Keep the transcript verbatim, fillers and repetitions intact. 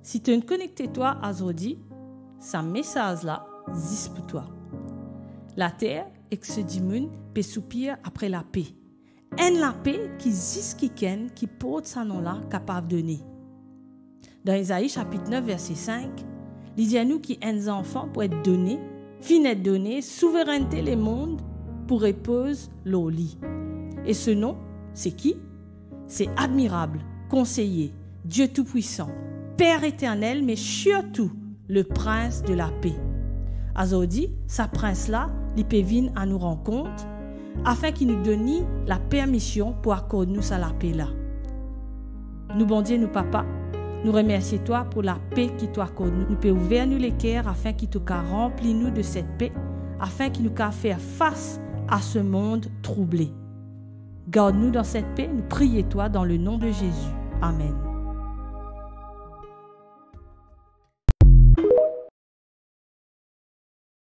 Si to'nn konekte twa azordi, sa mesaz la zis pou twa. Later ek so dimoun pe soupir apre lape. Enn lape ki zis kikenn ki port sa non la kapav done. Dan Ezai sapit nef verse sink, li dir nou ki enn zanfan pou et done, finn et done, souverennte lemond pou repoz lor li. E so non, se ki? Se Admirab, Konseye, Die Toupwisan, Per Eternel, me sirtou le Prins de Lape. Azordi, sa Prins la, li pe vinn a nou rankont, afin ki nou donn li lapermision pou akord nou sa lape la. Nou Bondie, nou Papa, nou remersie twa pou lape ki to akord nou. Nou pe ouver nou leker afin ki to kav ranpli nou de set pe, afin ki nou kav fer fas a se mond trouble. Gard nou dan set pe, nou priye twa dan le non de Zezi. Amen.